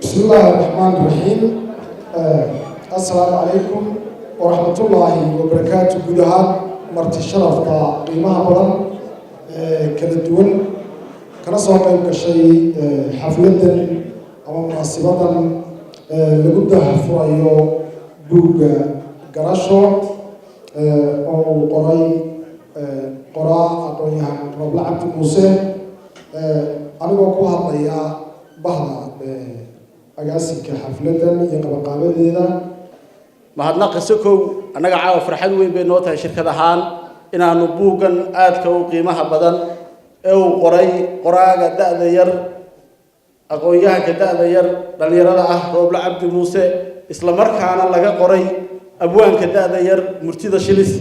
بسم الله الرحمن الرحيم. السلام عليكم ورحمة الله وبركاته. Guud ahaan marti sharafka qiimaha badan ee kala duwan kana soo qayb gashay xafladan ama munaasibadan lagu daahfurayo buugga Garasho oo uu qoray qoraa aqoon-yahan Rooble Cabdi Muuse, anigoo ku hadlaya bahda agaasinka xafladan iyo qabanqaabadeeda. Mahadnaqa sokow, annaga caawa farxad weyn bay noo tahay shirkad ahaan inaanu buuggan aadka u qiimaha badan ee uu qoray qoraaga da'da yar, aqoon-yahanka da'da yar, dhallinyarada ah, Rooble Cabdi Muuse, isla markaana laga qoray abwaanka da'da yar, murtida Shilis,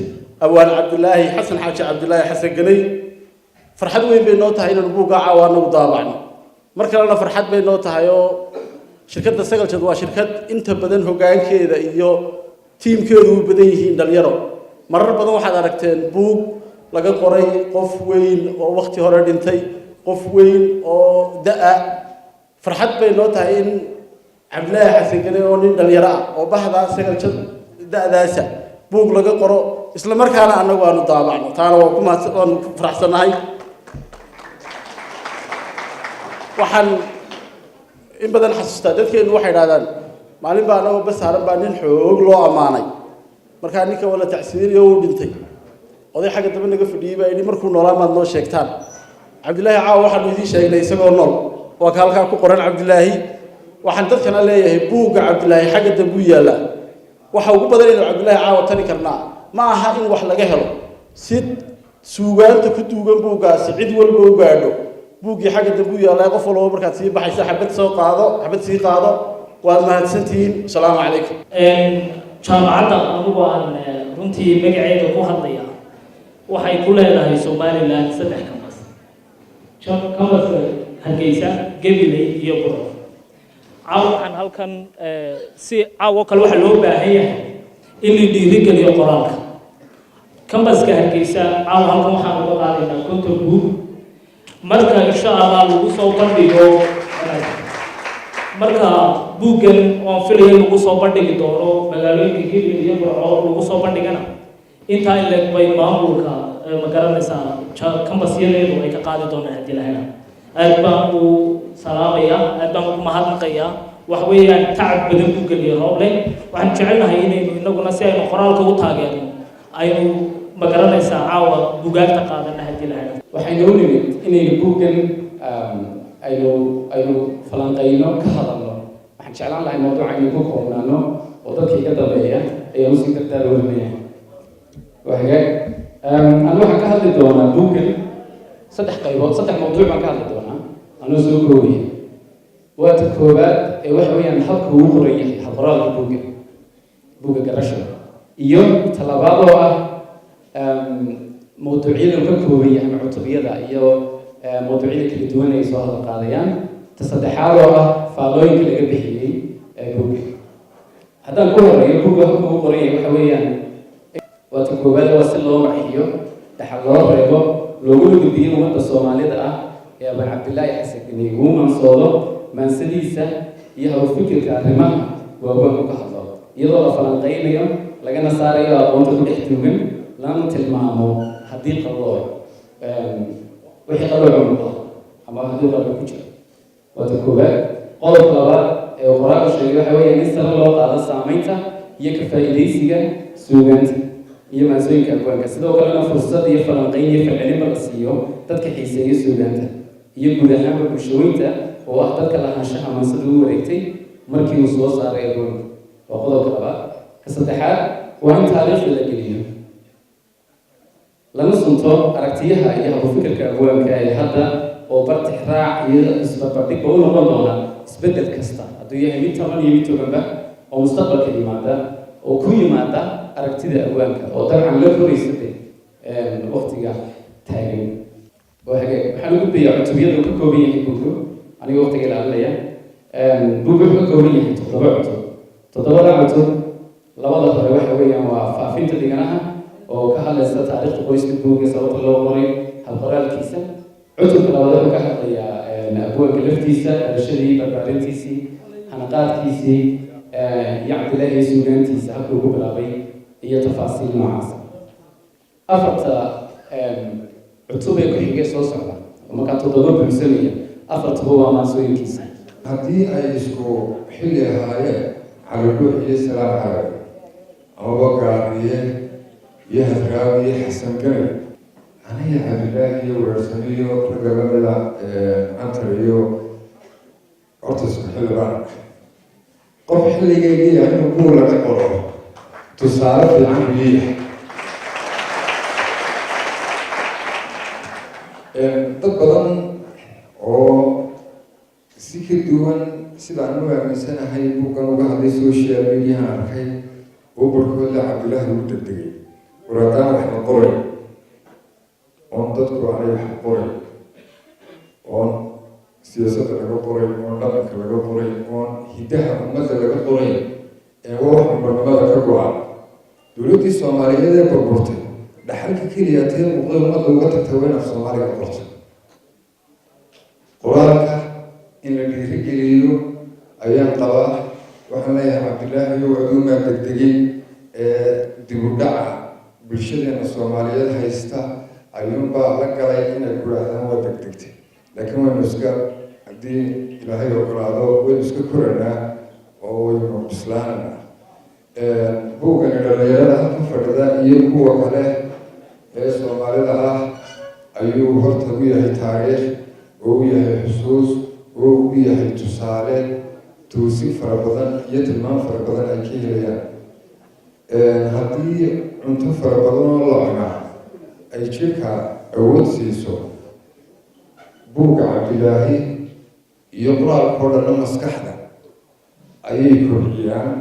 abwaan Cabdilaahi Xasan Xaaji Cabdilaahi Xasan Ganey. Farxad weyn bay noo tahay inaanu buuggaa caawa anagu daabacno. Mar kalena farxad bay noo tahay oo shirkadda Sagaljet waa shirkad inta badan hoggaankeeda iyo tiimkeedu u badan yihiin dhalinyaro. Marar badan waxaad aragteen buug laga qoray qof weyn oo wakti hore dhintay, qof weyn oo da-a. Farxad bay noo tahay in Cabdilaahi Xasan Gane oo nin dhalinyaro ah oo bahda Sagaljet da-daasa buug laga qoro, isla markaana annagu aanu daabacno. Taana waa ku mahadsan, waanu ku faraxsannahay. Waxaan in badan xasuustaa, dadkeenu waxay idhahdaan, maalin baa anagoo bas saaran baa nin xoog loo ammaanay. Markaa ninka waa la tacsiinaya, uu dhintay. Oday xagga dambe naga fadhiyey baa yidhi, "Markuu noolaa maad noo sheegtaan?" Cabdillaahi caawa waxaanu idiin sheegnay isagoo nool, waa ka halkaa ku qoran Cabdilaahi. Waxaan dadkana leeyahay, buugga Cabdilaahi xagga dambe u yaallaa. Waxa ugu badan inuu Cabdilaahi caawa tari karnaa ma aha in wax laga helo, si suugaanta ku duugan buuggaasi cid walba u gaadho. Buuggii xagga dambe u yaallaa. Qof walba markaad sii baxaysa xabad soo qaado, xabad sii qaado. Waad mahadsantihiin. Asalaamu calaykum. Jaamacadda anugu aan runtii magaceeda ku hadlaya waxay ku leedahay Somaliland saddex campus: campuska Hargeysa, Gabiley iyo Burco. Caawa waxaan halkan si caawo kale waxaa loo baahan yahay in la dhiirigeliyo qoraalka. Campuska Hargeysa caawa halkan waxaan uga qaadaynaa 50 buug. Marka insha Allah lagu soo bandhigo, marka buuggan oon filaya in lagu soo bandhigi doono magaalooyinka Gabiley iyo Burco lagu soo bandhigana, intaa in leeg bay maamulka, ma garanaysaa, campusyadeedu ay ka qaadi doonaan haddii la hela. Aad baan u salaamayaa, aad baan ugu mahadnaqayaa. Waxa weeyaan tacab badan buu geliyay Rooble. Waxaan jecelnahay inaynu inaguna si aynu qoraalka u taageerno aynu, ma garanaysaa, caawa bugaagta qaadana haddii la helo. Waxaynu u nimid inaynu buuggan aynu falanqayno, ka hadalno. Waxaan jeclaan lahay mawduuca aynu ku koobnaano oo dadka iga dambeeya ayaan usii dardaar warinaya. Waa hagaag. Anu waxaan ka hadli doonaa buuggan saddex qaybood, saddex mawduuc baan ka hadli doonaa anuu soo koobaya. Waa ta koowaad ee waxa weeyaan habka uu qoran yahay, habqoraalka buugga Garasho, iyo ta labaad oo ah mawduucyada uu ka kooban yahay ama cutubiyada iyo mawduucyada kala duwan ay soo hadal qaadayaan, ta saddexaad oo ah faallooyinka laga bixiyey buugga. Haddaan ku horeeyo buugga habka uu qoran yahay, waxa weeyaan waa ta koowaad, waa si loo marxiyo, dhaxal loo reebo, looguna gudbiyo ummadda Soomaalida ah ee abaan Cabdilaahi Xasan Ganey uu maansoodo maansadiisa iyo hawfikirka arrimaha waaweyn ka hadlo, iyadoo la falanqeynayo, lagana saarayo aqoonta ku dhex duugan, lana tilmaamo haddii qallooc, wixii qallooc muuqda ama haddii qalooc ku jiro. Waa ta koowaad. Qodobka labaad ee uu qoraalku sheegay waxa weeyaan in sare loo qaado saameynta iyo ka faa'iidaysiga suugaanta iyo maansooyinka abwaanka, sidoo kalena fursad iyo falanqeyn iyo falcelinba la siiyo dadka xiiseeya suugaanta iyo guud ahaanba bulshooyinta oo ah dadka lahaanshaha maansada u wareegtay markii uu soo saaray abwaanku. Waa qodobka labaad. Ka saddexaad waa in taariikhda la geliyo, lana sunto aragtiyaha iyo habufikirka abwaanka ee hadda oo bartix raac iyo isbarbardhigba u noqon doona isbeddel kasta, hadduu yahay mid taban iyo mid toganba, oo mustaqbalka yimaada oo ku yimaada aragtida abwaanka oo dabcan la koraysa de waqtiga taagan. Waa hagaag. Waxaan u gudbayaa cutubiyada uu ka kooban yahay buuggu, aniga waqtiga ilaalinaya. Buuggu wuxuu ka kooban yahay toddoba cutub. Toddobada cutub, labada hore waxa weeyaan waa faafinta dhiganaha oo ka hadlaysa taariikhda qoyska buugga, sababta loo qoray, habqoraalkiisa. Cutubka labaad wuxuu ka hadlayaa abwaanka laftiisa, dhalashadii, barbaarintiisii. Hanaqaadkiisii iyo Cabdilaahi suugaantiisa habkii ugu bilaabay iyo tafaasiil noocaas. Afarta cutub ee ku xigay soo socda oo markaa toddoba buuxsamaya, afartuba waa maansooyinkiisa. Haddii ay isku xilli ahaayeen Calidhuux iyo Salaam Carabi, amaba Gaariye iyo Hadraawi iyo Xasan Ganay, aniga Cabdilaahi iyo Weersame iyo ragga lamida Cantar iyo horta isku xilli baan. Qof xilligayga yahay inuu buug laga qoro tusaale fiican buu leeyahay. Dad badan oo si ka duwan sida aan u aaminsanahay buuggan uga hadlay social mediahan arkay oo barhkoodla Cabdilaahi ugu degdegay. War haddaan wax la qoray oon dadku aanay wax qoray, oon siyaasadda laga qoray, oon dhaqanka laga qoray, oon hiddaha ummadda laga qoray, ee waa wax ummadnimada ka go-an. Dowladdii Soomaaliyeed ee burburtay dhaxalka keliya tee muuqday ummadda uga tagtay waa inaad Soomaaliga qorto. Qoraalka in la dhiirigeliyo ayaan qabaa. Waxaan leeyahay, Cabdilaahi ow, aduumaa degdegay ee dib u dhaca bulshadeena Soomaaliyeed haysta ayuunbaa la galay inay ku idhaahdaan waa degdegtay, laakiin waynu iska, haddii Ilaahay ogolaado, waynu iska koranaa oo waynu bislaananaa. Buuggani dhalinyarada halka fadhida iyo kuwa kale ee Soomaalida ah ayuu horta u yahay taariikh, oo u yahay xusuus, oo u yahay tusaale, toosin fara badan iyo tilmaam fara badan ay ka helayaan. Haddii cunto fara badan oo la cunaa ay jirka awood siiso, buugga Cabdilaahi iyo qoraalkoo dhanna maskaxda ayay kobciyaan.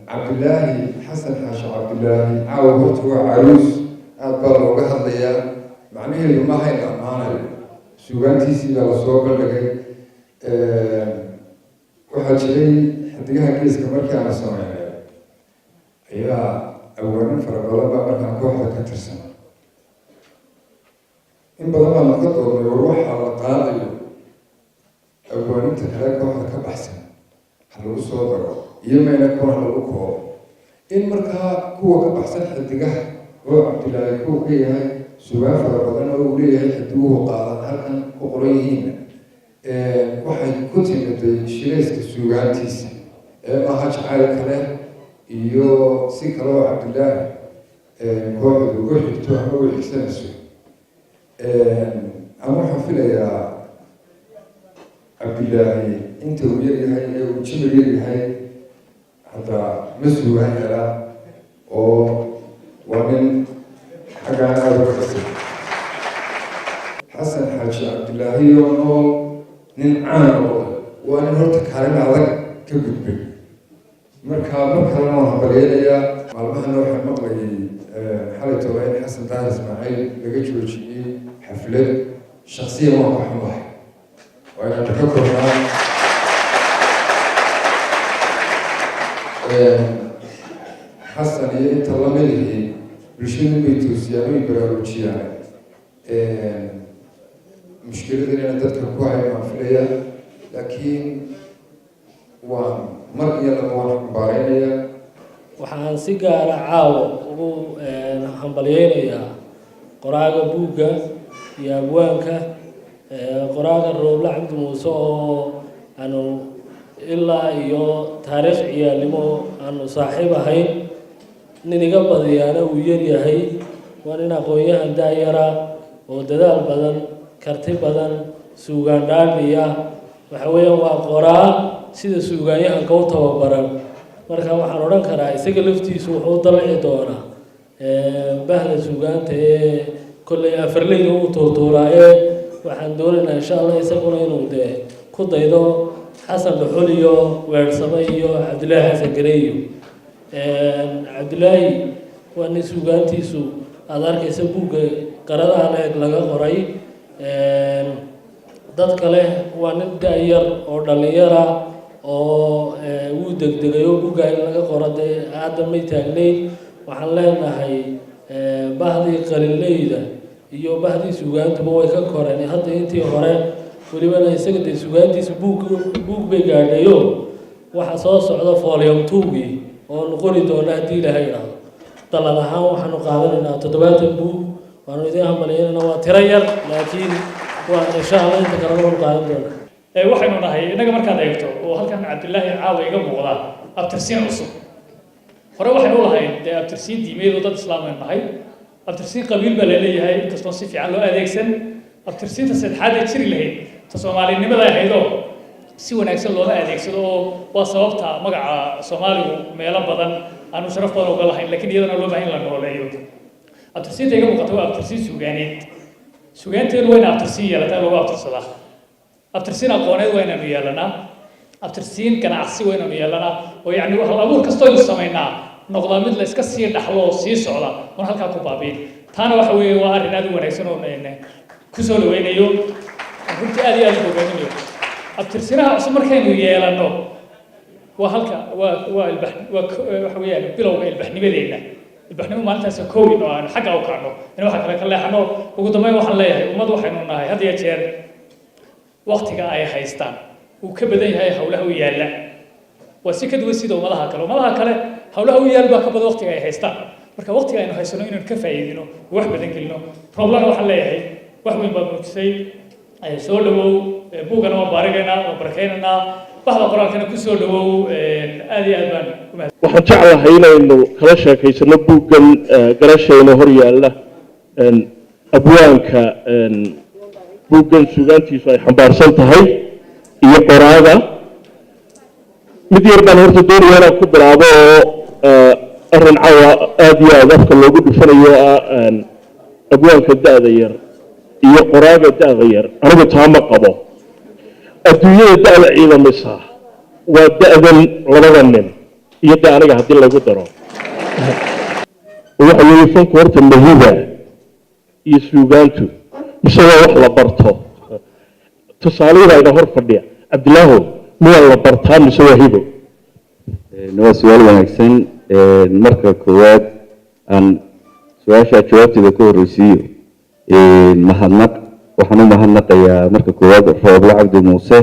Cabdilaahi Xasan Xaashi Cabdilaahi caawa horta waa caruus, aada baa looga hadlayaa. Macnaheedu maaha in la ammaanayo, suugaantiisii baa lasoo bandhigay. Waxaa jiray Xidigaha Geeska markii aanu sameynay ayaa awaanin fara badan baa markaan kooxda ka tirsan in badan baanu ka doodnay. War, waxaa la qaadayo awaaninta kale kooxda ka baxsan ha lagu soo daro iyo mayna kuwan ha lagu koobo, in markaa kuwa ka baxsan xidigaha oo Cabdilaahi kuwa ka yahay sugaan fara badan oo uu leeyahay xidiguhu qaadan halkan ku qoran yihiinna, waxay ku timiday shirayska suugaantiisa ee maaha jacayl kale iyo si kale oo Cabdilaahi kooxdu uga xigto ama u xigsanayso. Ama waxaan filayaa Cabdilaahi inta uu yar yahay ee uu jimir yar yahay hadda ma suugaan yara oo waa nin xaggaan aada uga qasay. Xasan Xaaji Cabdilaahi oo nool, nin caan noqday, waa nin horta kaalin adag ka gudbay. Marka mar kalena waan hambalyeynayaa. Maalmahana waxaan maqlayay xalay toba in Xasan Daahir Ismaaciil laga joojiyey xaflad. Shaksiyan waan ka xumahay, waa inaan ka kornaa. Xasan iyo inta lamidihii bulshadu bay toosiyaan, way baraarujiyaan. Mushkiladan inaan dadka ku hayo waan filayaa, laakiin waan mar iyo laba waan xambaareynayaa. Waxaan si gaara caawa ugu hambalyeynayaa qoraaga buugga iyo abwaanka, qoraaga Rooble Cabdi Muuse, oo aanu ilaa iyo taariikh ciyaalnimo aanu saaxiib ahayn, nin iga badiyaana uu yar yahay. Waa nin aqoon-yahan daayara oo dadaal badan, karti badan, suugaan dhaadhiya. Waxa weeyaan waa qoraa sida suugaanyahanka u tababaran. Marka waxaan odhan karaa isaga laftiisu wuxuu dalci doonaa bahda suugaanta ee kolley afarleyda uu tuurtuuraaye. Waxaan doonaynaa, insha Allah, isaguna inuu dee ku daydo Xasan Dhuxul iyo Weersame iyo Cabdillaahi Xasan Gareeyo. Cabdillaahi waa nin suugaantiisu aada arkaysa buugga qaradaha leeg laga qoray. Dad kale waa nin da-yar oo dhallinyara oo wuu degdegay oo buugga in laga qoro dee hadda may taagnayn. Waxaan leenahay bahdii qalinleyda iyo bahdii suugaantuba way ka koreen hadda intii hore. Welibana isaga dee sugaantiisa buug buug bay gaadhayo. Waxa soo socda volume two-gii oonu qori doono haddii Ilaahay idhaahdo. Dalad ahaan waxaanu qaadanaynaa 70 buug. Waanu idiin hambalyeynayna. Waa tiro yar, laakiin waa insha Allah inta kalena waanu qaadan doonaa. Waxaynu nahay innaga, markaad eegto oo halkan Cabdilaahi caawa iga muuqda, abtirsiin cusub. Hore waxaynu u lahayn dee abtirsiin diimeed oo dad islaam aynu nahay, abtirsiin qabiil baa laleeyahay, inkastoo si fiican loo adeegsan. Abtirsiinta saddexaad ee jiri lahayd ta Soomaalinimada ahaydoo si wanaagsan looma adeegsado, oo waa sababta magaca Soomaaligu meelo badan aanu sharaf badan uga lahayn, laakiin iyadana loo baahan in la nooleeyo. Abtirsiinta iga muuqata waa abtirsiin suugaaneed. Suugaanteenu waa ina abtirsiin yeelataa, lagu abtirsadaa. Abtirsiin aqooneed waa inaanu yeelanaa, abtirsiin ganacsi waa inaanu yeelanaa, oo yacni hal abuur kastoo aynu samaynaa noqdaa mid la iska sii dhaxlo oo sii socda oon halkaa ku baabiin. Taana waxa weeye waa arrin aad u wanaagsan oo ku soo dhaweynayo, runtii aad iyo aad u bogaadinayo. Abtirsinaha cusub markaynu yeelanno waa halka waa ilbax, waa waxa weeyaan bilowga ilbaxnimadeenna. Ilbaxnimo maalintaas kowin oo aanu xagga u kacno in waxa kale ka leexano. Ugu dambeyn waxaan leeyahay, ummad waxaynu nahay had iyo jeer waktiga ay haystaan uu ka badan yahay hawlaha u yaalla. Waa si ka duwan sida ummadaha kale. Ummadaha kale hawlaha u yaal baa ka badan waktiga ay haystaan. Marka waktiga aynu haysano inaynu ka faa'iidino, wax badan gelino. Roblana waxaan leeyahay, wax weyn baad muujisay, soo dhawow. Buugana waan baarigaynaa, waan barakaynaynaa. Baxda qoraalkana ku soo dhawow. Aad iyo aad baan umahad. Waxaan jeclahay inaynu kala sheekaysano buuggan garashayna hor yaalla, abwaanka buuggan sugaantiisu ay xambaarsan tahay iyo qoraaga. Mid yar baan horta doonaya inaan ku bilaabo, oo arrin cawa aada iyo aada afka loogu dhufanayo ah abwaanka da'da yar iyo qoraaga da'da yar. Anigu taa ma qabo. Adduunyada da'da ciidamisa waa da'dan labada nin iyo de aniga haddii lagu daro. Waxa weeye, fanku horta mahiba iyo suugaantu mise waa wax la barto? Tusaalihii ina hor fadhiya, Cabdilaaho, miyaa la bartaa mise waa hibo? Waa su-aal wanaagsan. Marka koowaad aan su-aasha jawaabteeda ka horreysiiyo mahadnaq. Waxaan u mahadnaqayaa marka koowaad Rooble Cabdi Muuse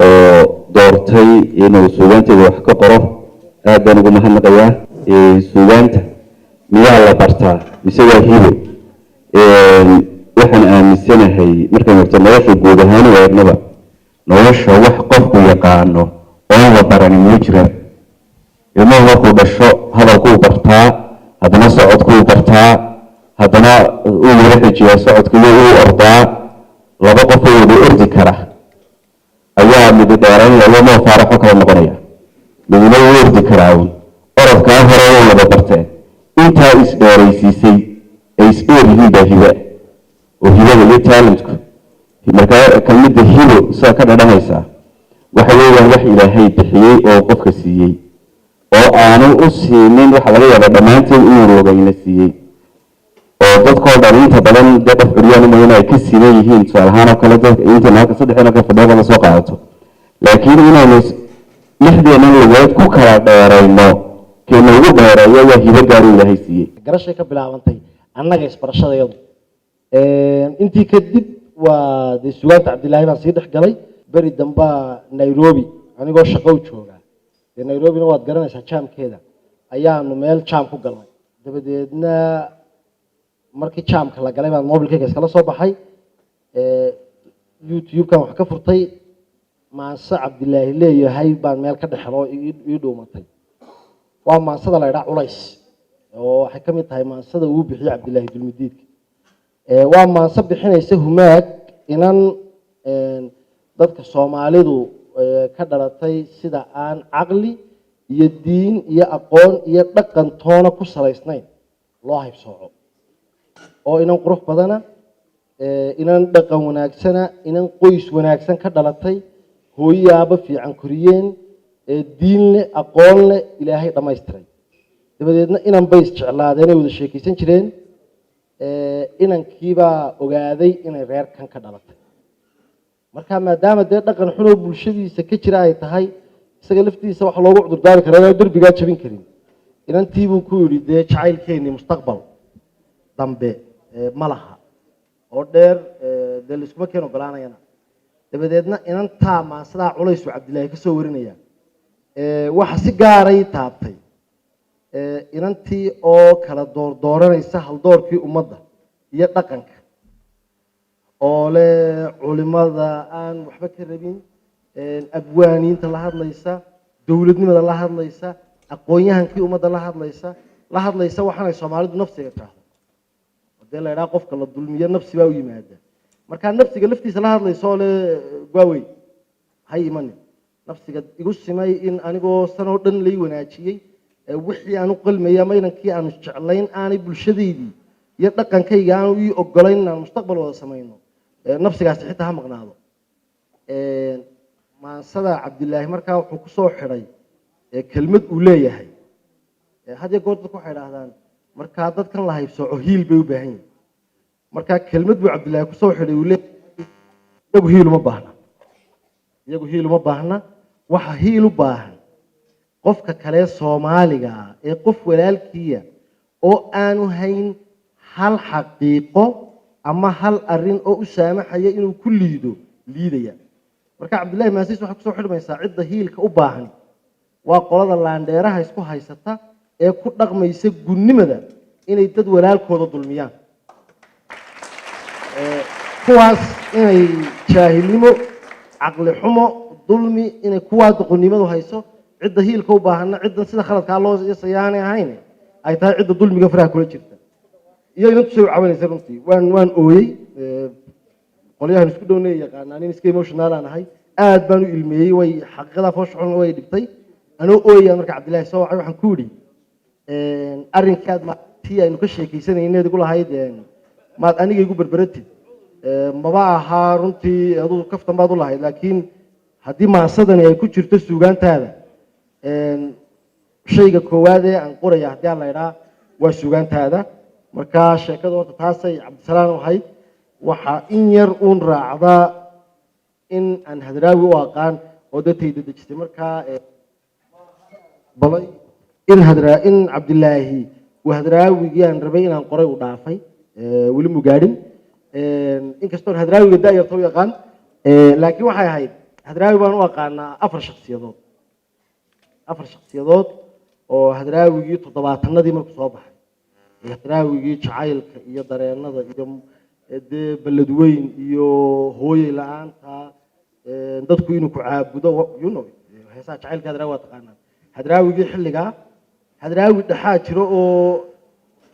oo doortay inuu suugaanteeda wax ka qoro. Aad baan ugu mahadnaqayaa. Suugaanta miyaa la bartaa mise waa hibo? Waxaan aaminsanahay, markaan horta nolosha guud ahaan u eegnaba, nolosha wax qofku yaqaano oon la baranin ma jiraan. Ilmuhu markuu dhasho hadalkuu bartaa, haddana socodkuu bartaa, haddana uu yara xejiyaa socodka iyo uu ordaa. Laba qof oo wada ordi kara ayaa midi dheeraynaya, Moo Faaraxo kala noqonaya, midna wuu ordi karaa uun. Orodkaa hore way wada barteen. Intaa isdheeraysiisay ay isdheer yihiin baa hiba oo hibada iyo talentku. Markaa kelmadda hibo sidaa ka dhadhanaysaa waxa weeyaan wax Ilaahay bixiyey oo qofka siiyey oo aanu u siinin. Waxaa laga yaabaa dhammaanteen inuu lugayna siiyey, oo dadkoo dhan inta badan dee qof curyaan uma ay ka siman yihiin. Tusaale ahaan oo kale, dadka intayna halka saddexdeen kale fadhiyada soo qaadato, laakiin inaynu lixdeennan lugood ku kala dheerayno, keena ugu dheereeyo, waa hibo gaaru Ilaahay siiyey. Garashay ka bilaabantay annaga isbarashadayadu. Intii kadib waa dee sugaanta Cabdilaahi baan sii dhex galay. Beri dambaa Nairobi anigoo shaqo u jooga, dee Nairobina waad garanaysaa jaamkeeda, ayaanu meel jaam ku galnay. Dabadeedna markii jaamka la galay baan mobilkayga iskala soo baxay, YouTube-kan wax ka furtay. Maanse Cabdilaahi leeyahay baan meel ka dhexelo ii dhuumatay. Waa maansada la idhaa Culays, oo waxay ka mid tahay maansada uu bixiyey Cabdilaahi Dulmidiidka. Waa maanse bixinaysa humaag inan dadka Soomaalidu ka dhalatay, sida aan caqli iyo diin iyo aqoon iyo dhaqan toona ku salaysnayn loo haybsooco, oo inan qurux badana, inan dhaqan wanaagsana, inan qoys wanaagsan ka dhalatay, hooyaaba fiican koriyeen, diin leh, aqoon leh, Ilaahay dhammaystiray. Dabadeedna inan bay isjeclaadeen, ay wada sheekaysan jireen. Inankiibaa ogaaday inay reerkan ka dhalatay. Marka maadaama dee dhaqan xunoo bulshadiisa ka jira ay tahay, isaga laftiisa waxa loogu cudurdaari karaa inaan derbigaa jabin karin. Inantiibuu ku yidhi, dee jacaylkeenii mustaqbal dambe ma laha oo dheer, dee laiskuma keen ogolaanayana. Dabadeedna inantaa maansadaa culays uu Cabdilaahi ka soo warinaya. Waxa si gaaray taabtay inantii oo kala doordooranaysa haldoorkii ummadda iyo dhaqanka, oo le culimada aan waxba ka rabin, abwaaniinta la hadlaysa, dowladnimada la hadlaysa, aqoon-yahankii ummadda la hadlaysa, la hadlaysa waxaanay Soomaalidu nafsiga tiraahdo. Hadee la idhaha qofka la dulmiyo nafsi baa u yimaada. Markaa nafsiga laftiisa la hadlaysa oo le waawey hay imanin nafsiga igu simay in anigoo sanoo dhan lay wanaajiyey, wixii aan u qalmayay ama inankii aanu jeclayn aanay bulshadaydii iyo dhaqankayga aanu ii ogolayn inaan mustaqbal wada samayno, nafsigaasi xitaa ha maqnaado. Maansada Cabdilaahi markaa wuxuu kusoo xidhay kelmad uu leeyahay. Had iyo goor dadku waxay idhaahdaan markaa dadkan la haybsooco hiil bay u baahan yihin. Markaa kelmad buu Cabdilaahi kusoo xidhay uu leeyahay: iyagu hiil uma baahna, iyagu hiil uma baahna, waxa hiil u baahan qofka kale Soomaaliga ah ee qof walaalkiiya oo aanu hayn hal xaqiiqo ama hal arrin oo u saamaxaya inuu ku liido liidaya. Marka Cabdillahi maasiis waxay kusoo xidhmaysaa: cidda hiilka u baahan waa qolada laandheeraha isku haysata ee ku dhaqmaysa gunnimada inay dad walaalkooda dulmiyaan, kuwaas inay jaahilnimo, caqli xumo, dulmi, inay kuwaa doqonnimadu hayso. Cidda hiilka u baahanna ciddan sida khaladkaa loo sayaanay ahayn ay tahay cidda dulmiga faraha kula jirta. Iyo inantu say u cabanaysa, runtii waan ooyey. Qolyahan isku dhowna yaqaanaa nin iska emotional aan ahay, aad baan u ilmeeyey. Way xaqiiqadaa foosha xun way dhibtay. Anoo ooyaya marka Cabdillahi soo wacay, waxaan ku yidhi: arrinkaad maatii aynu ka sheekaysanayneed igu lahayd maad aniga igu berberatid, maba ahaa runtii, aduu kaftan baad u lahayd, laakiin haddii maasadani ay ku jirto suugaantaada, shayga koowaad ee aan qoraya haddii aan la idhaa waa suugaantaada. Marka sheekada horta taasay Cabdisalaan u ahayd. Waxaa in yar uun raacda in aan Hadraawi u aqaan oo dadtayda dejistay. Markaa balay in hadraa in Cabdilaahi uu Hadraawigii aan rabay inaan qoray uu dhaafay, weli mu gaadhin, inkastoon Hadraawiga da'yarta u yaqaan. Laakiin waxay ahayd Hadraawi baan u aqaanaa afar shaksiyadood, afar shaksiyadood oo Hadraawigii 70-adii markuu soo baxay, Hadraawigii jacaylka iyo dareenada iyo dee beledweyn iyo hooyey la-aanta, dadku inuu ku caabudo, heesaha jacaylka Hadraawi waa taqaanaa. Hadraawigii xilligaa, Hadraawi dhexaa jiro oo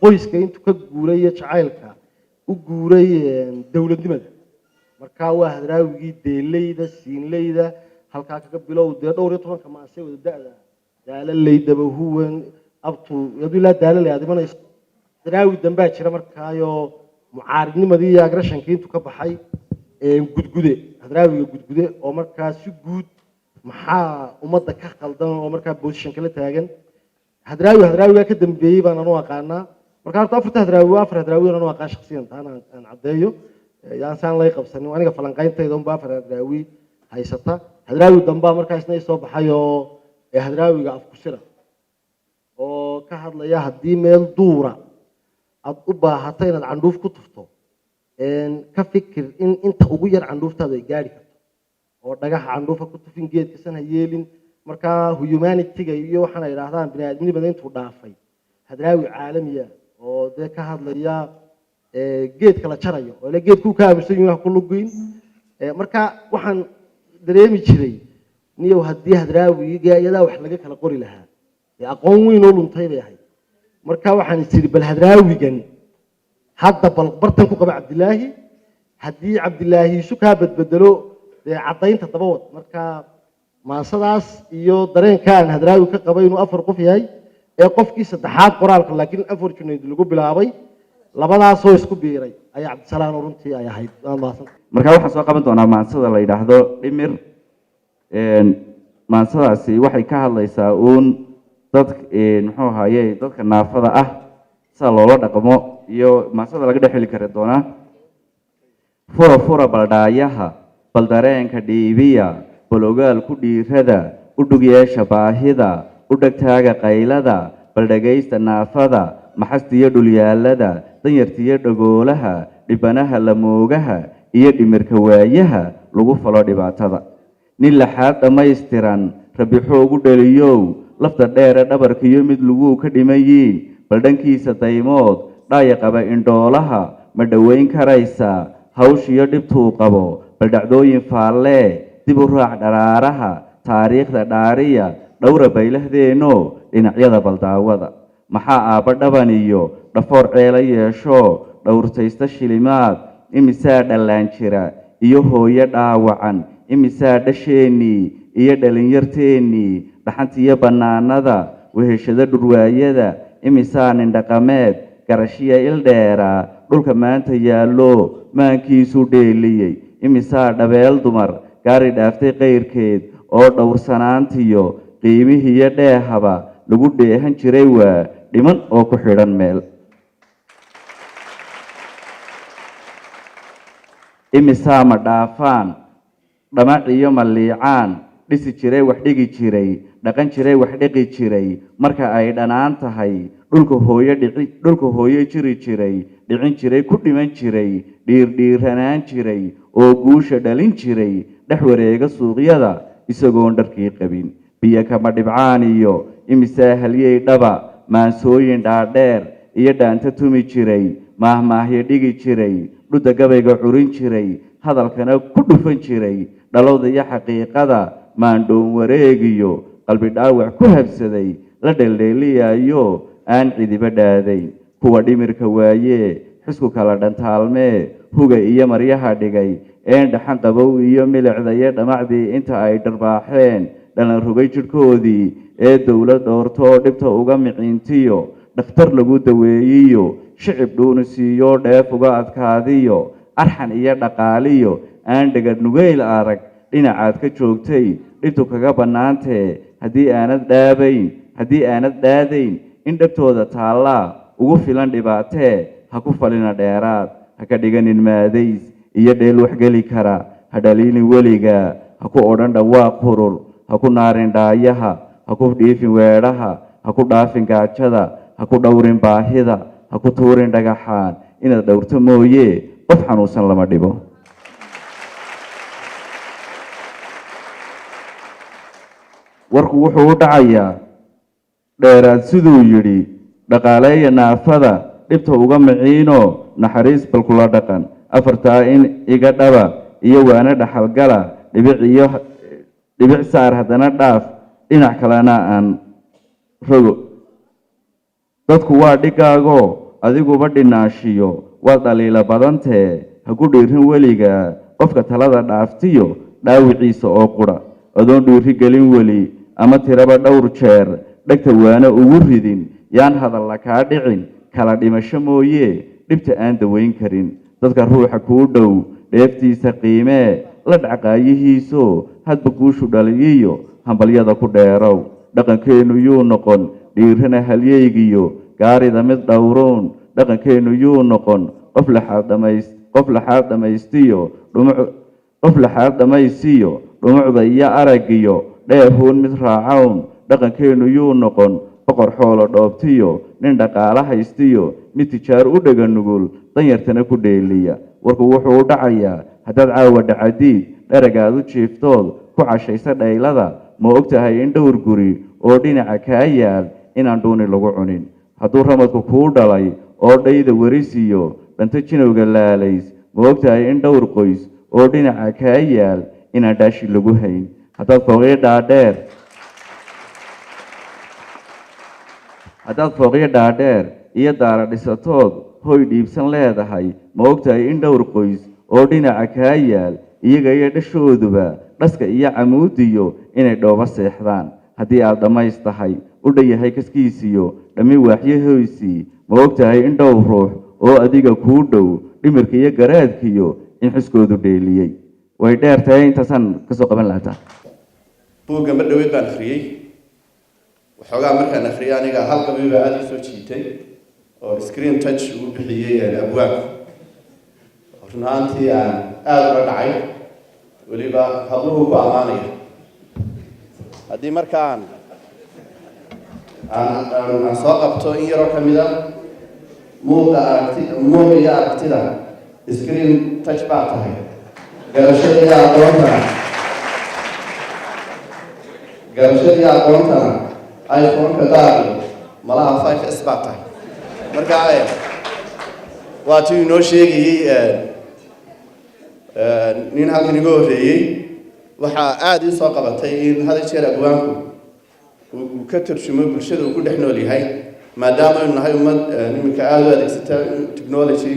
qoyska intuu ka guuray iyo jacaylka u guuray dowladnimada. Marka waa Hadraawigii deeleyda siinleyda halkaa kaga bilow, dee dhowr iyo tobanka maase wada da-da daalaley dabahuwan abtu iyadu ilaa daalaley aad imanayso. Hadraawi dambaa jira markaayo mucaaridnimadii iyo aggressionkii intuu ka baxay, gudgude, Hadraawiga gudgude oo markaa si guud maxaa ummadda ka khaldan oo markaa position kala taagan. Hadraawi Hadraawigaa ka dambeeyey baan anu aqaanaa. Marka horta afarta Hadraawi waa afar Hadraawi aan anu aqaan shaksiyan, taana aan caddeeyo, yaan saan lay qabsanin. Aniga falanqayntayda unba afar Hadraawi haysata. Hadraawi dambaa markaa isna isoo baxay oo Hadraawiga afkusira oo ka hadlaya haddii meel duura aada u baahato inaad candhuuf ku tufto, ka fikir in inta ugu yar candhuuftaadu ay gaari karto, oo dhagaxa candhuufa ku tufin, geedkasan ha yeelin. Markaa humanity-ga iyo waxaan ay idhaahdaan bini aadminimada intuu dhaafay, Hadraawi caalamiya oo dee ka hadlaya geedka la jarayo oo ile geedkuu ka aamusan yihin ha ku lugeyn. Marka waxaan dareemi jiray niyow haddii Hadraawiga iyadaa wax laga kala qori lahaa, dee aqoon weyn oo luntay bay ahayd. Marka waxaan is idhi bal Hadraawigan hadda bal bartan ku qaba Cabdilaahi, haddii Cabdilaahi isu kaa bedbedelo dee caddaynta daba wad. Marka maasadaas iyo dareenka aan Hadraawi ka qabay inuu afar qof yahay ee qofkii saddexaad qoraalka laakiin unfortunately lagu bilaabay, labadaasoo isku biiray ayaa Cabdisalaan oo runtii ay ahayd. Waad mahadsan. Marka waxaan soo qaban doonaa maansada la yidhaahdo Dhimir. Maansadaasi waxay ka hadlaysaa uun dad muxuu ahaye dadka naafada ah sida loola dhaqmo iyo maansada laga dhex heli kari doonaa. Fura fura baldhaayaha, bal dareenka dhiibiya, bal ogaal ku dhiirada, u dhug yeesha baahida, u dhegtaaga qaylada, bal dhegaysta naafada, maxastiyo dhulyaalada, danyartiyo dhagoolaha, dhibanaha lamoogaha iyo dhimirka waayaha. Lagu falo dhibaatada nin laxaad dhammaystiran Rabbi xoogu dhaliyow, lafta dheere dhabarkiyo mid laguu ka dhimayiin, bal dhankiisa daymood dhaaya qaba indhoolaha ma dhoweyn karaysaa hawshiyo dhibtuu qabo? Bal dhacdooyin faallee dib u raac dharaaraha taariikhda, dhaariya dhowra baylahdeenno dhinacyada baldaawada. Maxaa aabba dhaban iyo dhafoor ceela yeesho dhowrtaysta shilimaad? Imisaa dhallaan jira iyo hooyo dhaawacan? Imisaa dhasheennii iyo dhalinyarteennii dhaxantiyo bannaanada weheshada dhurwaayada? Imisaa nindhaqameed garashiya ildheeraa dhulka maanta yaallo maankiisu dheeliyey? Imisaa dhabeel dumar gaari dhaaftay kayrkeed oo dhowrsanaantiyo qiimihiiyo dheehaba lagu dheehan jiray waa dhiman oo ku xidhan meel? Imisaa ma dhaafaan dhamac iyo maliicaan dhisi jiray, wax dhigi jiray, dhaqan jiray, wax dhiqi jiray marka ay dhanaan tahay dhulka hooyo dhici, dhulka hooyo jiri jiray, dhicin jiray, ku dhiman jiray, dhiirdhiiranaan jiray oo guusha dhalin jiray, dhex wareega suuqyada isagoon dharkii qabin, biyo kama dhibcaan iyo? Imisaa halyey dhaba maansooyin dhaadheer iyo dhaanta tumi jiray, maahmaahyo dhigi jiray, dhudda gabayga curin jiray, hadalkana ku dhufan jiray, dhalowda iyo xaqiiqada maandhoon wareegiyo qalbi dhaawac ku habsaday la dheeldheeliyayo aan cidiba dhaadayn? Kuwa dhimirka waayee xisku kala dhantaalmee huga iyo maryaha dhigay een dhaxan qabow iyo milicda iyo dhamacdii inta ay dharbaaxeen dhalan rogay jidhkoodii ee dowlad dhoortoo dhibta uga miciintiyo dhakhtar lagu daweeyiyo shicib dhuuni siiyo dheef uga adkaadiyo arxan iyo dhaqaaliyo aan dhegad nugayl arag, dhinacaad ka joogtay dhibtu kaga bannaantee, haddii aanad dhaabayn, haddii aanad dhaadayn in dhabtooda taallaa ugu filan dhibaatee, ha ku falina dheeraad, ha ka dhiganin maadays iyo dheel waxgeli kara, ha dhaliilin weliga, ha ku odhan dhawaaq hurur, ha ku naarin dhaayaha, ha ku dhiifin weedhaha, ha ku dhaafin gaajada, ha ku dhowrin baahida, ha ku tuurin dhagaxaan. Inaad dhowrto mooye qof xanuunsan lama dhibo. Warku wuxuu u dhacayaa dheeraad siduu yidhi: dhaqaaleeya naafada, dhibta uga miciino, naxariis bal kula dhaqan. Afartaa in iga dhaba iyo waana dhaxalgala, dhibic iyo dhibic saar, haddana dhaaf dhinac kalena aan rogo. Dadku waa dhigaagoo adiguba dhinaashiyo waad dhaliila badantee, ha ku dhiirin weliga qofka talada dhaaftiyo dhaawiciisa oo qura, adoon dhiiri gelin weli ama tiraba dhowr jeer dhegta waana ugu ridin. Yaan hadalla kaa dhicin kala dhimasho mooye dhibta aan daweyn karin. Dadka ruuxa kuu dhow dheeftiisa qiimee, la dhacqaayihiiso hadba guushu dhaliyiyo hambalyada ku dheerow. Dhaqankeennu yuu noqon dhiirana halyeygiyo gaarida mid dhowroon. Dhaqankeennu yuu noqon qof laxaad dhamays, qof laxaad dhamaystiyo dhumuc, qof laxaad dhamaysiyo dhumucda iyo araggiyo dheehuun mid raacown. Dhaqankeennu yuu noqon boqor xoolo dhoobtiyo nin dhaqaalo haystiyo mid tijaar u dhega nugul, danyartana ku dheeliya. Warku wuxuu u dhacayaa: haddaad caawa dhacadiid dheragaad u jiiftood ku cashaysa dhaylada, ma og tahay in dhowr guri oo dhinaca kaa yaal inaan dhuuni lagu cunin? Hadduu ramadku kuu dhalay oo dhayda werisiyo dhanto jinowga laalays, ma og tahay in dhowr qoys oo dhinaca kaa yaal inaan dhaashi lagu hayn? Haddaad fooqyo dhaadheer, haddaad fooqyo dhaadheer iyo daara dhisatood hoy dhiibsan leedahay, ma og tahay in dhowr qoys oo dhinaca kaa yaal iyaga iyo dhashooduba dhaska iyo camuudiyo inay dhooba seexdaan? Haddii aad dhammays tahay u dhanyahay kaskiisiyo dhammi waaxyahoysii, ma og tahay in dhowr ruux oo adiga kuu dhow dhimirka iyo garaadkiyo in xiskoodu dheeliyey? Way dheer tahay, intaasaan kasoo qaban lahataa. Buugga mar dhaweyd baan akhriyey waxoogaa. Markaan akhriyay aniga hal gabi baa aada ii soo jiitay oo screen touch uu bixiyey abwaabku, run ahaantii aan aada ula dhacay, weliba habluhu ku ammaanaya. Haddii markaan aan soo qabto in yaroo ka mid a muuqa aragti, muuq iyo aragtida screen touch baa tahay. Garashadii aqoontana iPhone-ka daari malaha 5S baa tahay. Marka waa tii inoo sheegayey nin halkan iga horreeyey. Waxaa aada ii soo qabatay in had jeer abwaanku uu ka tarjumo bulshada uu ku dhex nool yahay, maadaama aynu nahay ummad iminka aada u adeegsata technology.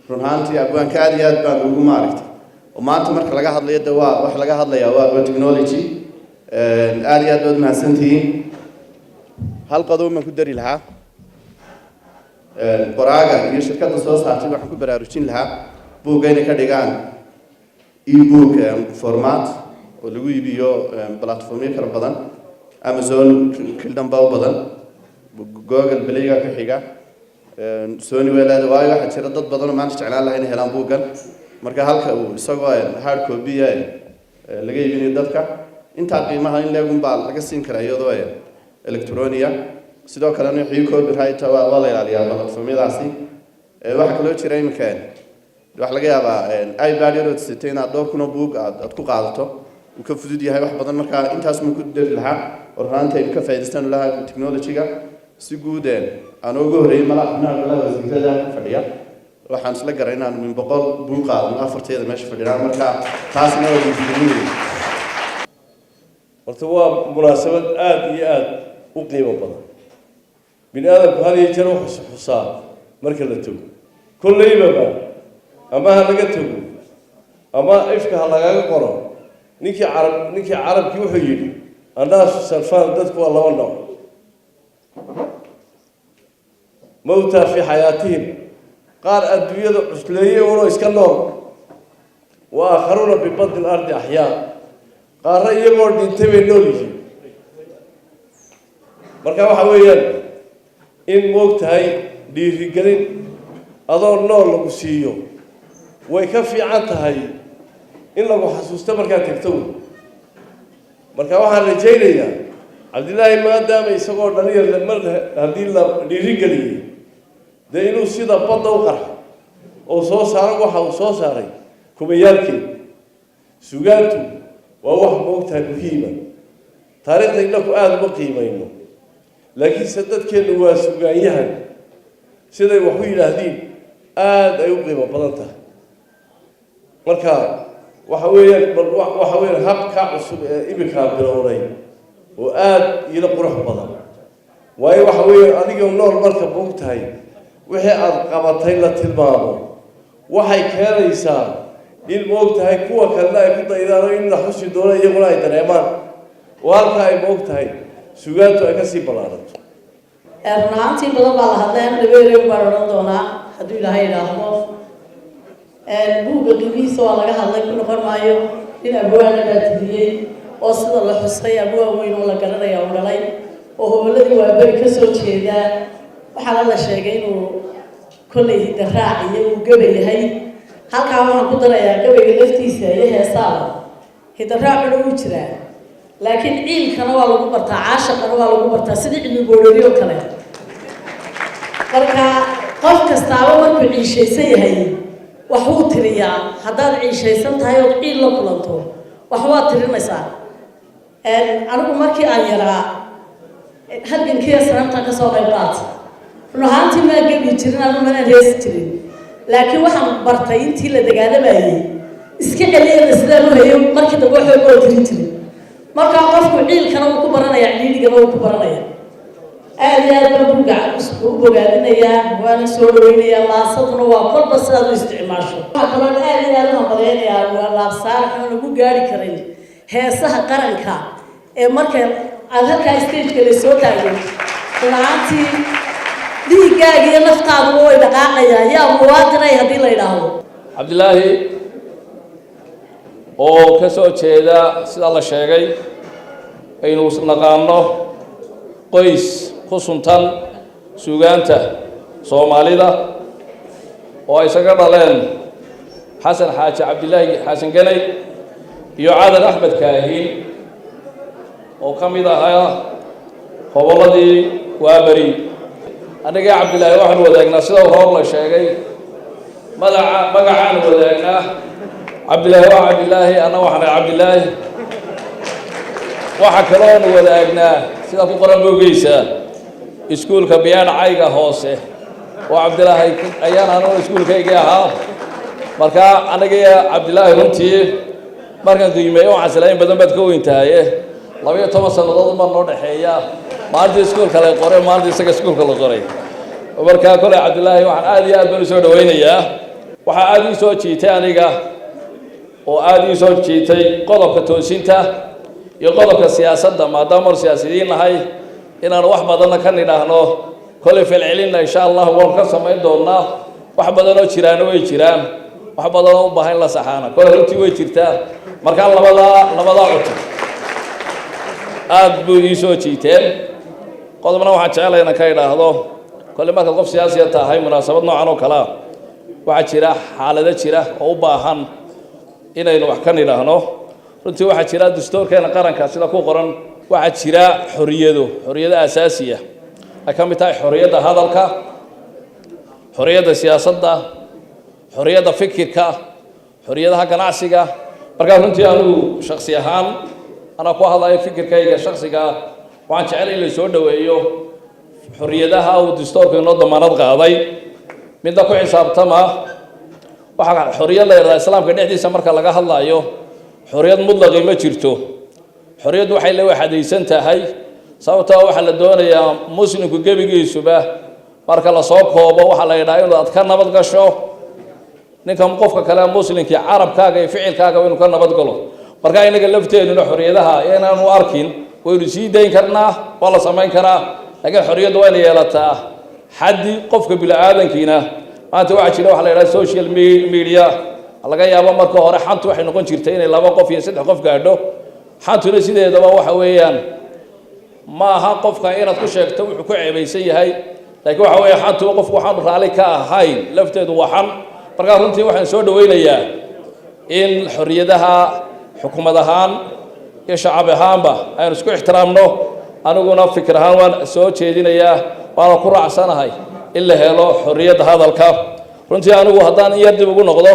Run ahaantii, abwaanka aada iyo aad baan ugu maaragtay, oo maanta marka laga hadlayo de waa wax laga hadlayaa waa technology. Aada iyo aad baad mahadsantihiin. Hal qodob baan ku dari lahaa. Qoraaga iyo shirkadda soo saartay waxaan ku baraarujin lahaa buugga inay ka dhigaan e-book format oo lagu iibiyo platformyo kala badan. Amazon Kindle baa u badan, Google Playga ku xiga, Sony way leedahay, waayo waxaa jira dad badan oo maanta jeclaan lahaa inay helaan buuggan. Marka halka uu isagoo hard copy laga iibinayo dadka, intaa qiimaha in leegun baa laga siin karaa iyadoo electronic ah. Sidoo kalena wixii copyright waa la ilaaliyaa platformyadaasi. Waxaa kaloo jira iminka waxaa laga yaabaa iPad yarood sitay inaad dhowr kun oo buug aad ku qaadato, uu ka fudud yahay wax badan. Marka intaas ma ku dari lahaa oo runaanta aynu ka faa'iidaystaan lahaa technology-ga si guud. Aan ugu horreeyey malaha xubnaha golaha wasiirada fadhiya, waxaan isla garay inaan min 100 buug qaadano afarteeda meesha fadhinaa. Marka taasna waa dhiirigelin. Horta waa munaasabad aada iyo aada u qiimo badan. Bini aadamku had iyo jeer wuxuu xusaa marka la tago. Kolleybaba ama ha laga tago ama ifka ha lagaga qoro. Ninkii carabkii wuxuu yidhi: "الناس صنفان", dadku waa laba nooc: "موتى في حياتهم", qaar adduunyada cusleeyey unoo iska nool, "وآخرون ببطن الأرض أحياء", qaarna iyagoo dhintay bay nool yihiin. Marka waxa weeyaan in moog tahay dhiirigelin adoo nool lagu siiyo way ka fiican tahay in lagu xasuusto markaad tagto wey. Marka waxaan rajaynayaa Cabdillaahi, maadaama isagoo dhalinyar mar haddii la dhiirigeliyey, dee inuu sida badda u qarxo oo soo saaro waxa uu soo saaray kumayaalkeed. Sugaantu waa wax moogtahay muhiima. Taariikhda innaku aada uma qiimayno, laakiinse dadkeennu waa sugaanyahan. Siday wax u yidhaahdiin aada ay u qiimo badan tahay. Marka waxa weeyaan, bal waxa weeyaan habka cusub ee iminkaa bilowday oo aada iila qurux badan, waayo waxa weeyaan adiga nool marka moog tahay wixii aada qabatay la tilmaamo, waxay keenaysaa in moog tahay kuwa kalena ay ku daydaan oo in la xusi doono iyaguna ay dareemaan, oo halka ay moog tahay sugaantu ay kasii ballaarato. Run ahaantii badan baa la hadleen, labeereeg baan odhan doonaa hadduu Ilaahay idhaahdo. Buugga qiimihiisa waa laga hadlay, ku noqon maayo. Nin abwaana baa tiriyey oo sida la xusay abwaan weyn oo la garanaya u dhalay oo hobolladii Waaberi ka soo jeedaa. Waxaana la sheegay inuu kollay hidaraac iyo uu gaba yahay. Halkaa waxaan ku darayaa gabayga laftiisa iyo heesaaba hidaraacuna wuu jiraa, laakiin ciilkana waa lagu bartaa, caashaqana waa lagu bartaa, sidii cilmi boodhori oo kale. Marka qof kastaaba markuu ciishaysan yahay wax wuu tiriyaa. Haddaad ciishaysan tahay ood ciil la kulanto, wax waad tirinaysaa. Anigu markii aan yaraa halgankiiya sanamtan kasoo qayb qaata. Run ahaantii maan gebi jirin anu, manaan heesi jirin, laakiin waxaan bartay intii la dagaalamayay iska celiyada sidaan u hayo. Markii dambe waxba oo tirin jirin. Markaa qofku ciilkana wuu ku baranaya, ciidigana wuu ku baranaya. Aada iyo aad baan buugga u bogaadinayaa, waana soo dhaweynayaa. Maasaduna waa kolba sidaad u isticmaasho. Waxaa kaloon aada iyo aada u hambaleynayaa waa Laabsaar oon lagu gaari karin heesaha qaranka ee marka aada halkaa stageka la soo taago. Run ahaantii dhiiggaaga iyo naftaaduba way dhaqaaqayaan. Yaa muwaadinay haddii la idhaahdo. Cabdilaahi oo ka soo jeeda, sida la sheegay, aynu naqaano qoys ku suntan suugaanta Soomaalida oo ay isaga dhaleen Xasan Xaaji Cabdilaahi Xasan Ganay iyo Cadan Axmed Kaahin oo ka mid ahaa hobolladii Waaberi. Annaga Cabdilaahi waxaanu wadaagnaa, sida hor la sheegay, madaca magacaan wadaagnaa. Cabdilaahi waa Cabdilaahi, anna waxaan ahay Cabdilaahi. Waxaa kaloonu wadaagnaa, sida ku qoran bogeysa, iskuulka Biyaadhacayga hoose oo Cabdilaahi ayaan anugu iskuulkaygii ahaa. Marka aniga Cabdilaahi runtii markaan qiimeeyo waxaan isla in badan baad ka weyn tahaye, 12 sannadood baa noo dhexeeya maalintii iskuulka la qoray, maalintii isaga iskuulka la qoray. Marka koley Cabdilaahi waxaan aad iyo aad baan usoo dhaweynayaa. Waxaa aada ii soo jiitay aniga oo aada ii soo jiitay qodobka toosinta iyo qodobka siyaasadda, maadaama or siyaasiyiin nahay inaan wax badanna ka nidhaahno. Koley falcelinna insha Allah waan ka samayn doonaa. Wax badan oo jiraana way jiraan, wax badan oo u baahan in la saxaana koley runtii way jirtaa. Markaa labadaa cutub aada buu ii soo jiiteen. Qodobna waxaan jeclay inaan ka idhaahdo: kolley markaad qof siyaasiya tahay, munaasabad noocan oo kalea waxaa jira xaalado jira oo u baahan inaynu wax ka nidhaahno. Runtii waxaa jira dastuurkeena qaranka sida ku qoran, waxaa jira xoriyado asaasiya ay ka mid tahay xoriyadda hadalka, xoriyadda siyaasadda, xoriyadda fikirka, xoriyadaha ganacsiga. Markaa runtii anigu shaksi ahaan, anaa ku hadlayo fikirkayga shaksiga ah, waxaan jeclay in la soo dhoweeyo xoriyadaha uu dastuurku inoo damaanad qaaday. Midna ku xisaabtama, waxaa xoriyad la yidhahdaa islaamka dhexdiisa marka laga hadlayo, xoriyad mutlaqi ma jirto. Xoriyaddu waxay la waxadaysan tahay, sababtoo waxaa la doonayaa muslimku gebigiisuba marka lasoo koobo waxaa la yidhaha inuu aad ka nabad gasho ninka qofka kale muslimkii, carabkaaga iyo ficilkaaga inuu ka nabad galo. Marka inaga lafteenuna xoriyadaha inaanu arkin waynu sii dayn karnaa, waa la samayn karaa, laakiin xoriyaddu wayna yeelataa xaddi. Qofka bini-aadankiina maanta waxaa jira waxa la yidhaha social media. Laga yaabo marka hore xantu waxay noqon jirtay inay laba qof iyo saddex qof gaadho. Xantuna sideedaba waxa weeyaan ma aha qofka inaad ku sheegto wuxuu ku ceebaysan yahay, laakiin waxa weeye xantu qofku waxaanu raalli ka ahayn lafteedu waa xan. Markaa runtii waxaan soo dhaweynayaa in xoriyadaha xukuumad ahaan iyo shacab ahaanba aynu isku ixtiraamno. Aniguna fikir ahaan waan soo jeedinayaa, waana ku raacsanahay in la helo xorriyadda hadalka. Runtii anigu haddaan in yar dib ugu noqdo,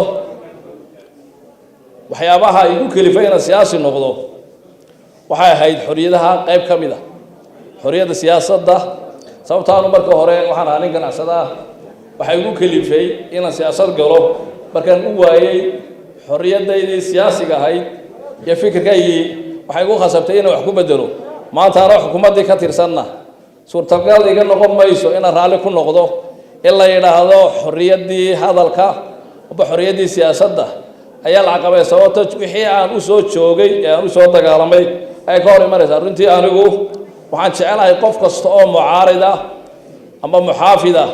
waxyaabaha igu kelifay inaan siyaasi noqdo waxay ahayd xorriyadaha qayb ka mid a, xorriyadda siyaasadda. Sababta anu marka hore waxaan ahaa nin ganacsada ah. Waxaa igu kelifay inaan siyaasad galo markaan u waayey xorriyaddaydii siyaasiga ahayd iyo fikirkaygii, waxay igu khasabtay inaan wax ku bedelo. Maanta anoo xukuumaddii ka tirsanna suurtagal iga noqon mayso inaan raalli ku noqdo in la yidhaahdo xorriyaddii hadalka amba xorriyaddii siyaasadda ayaa la caqabay, sababto wixii aan u soo joogay ee aan u soo dagaalamay ayay ka hor imanaysaa. Runtii anigu waxaan jecelahay qof kasta oo mucaarid ah ama muxaafid ah,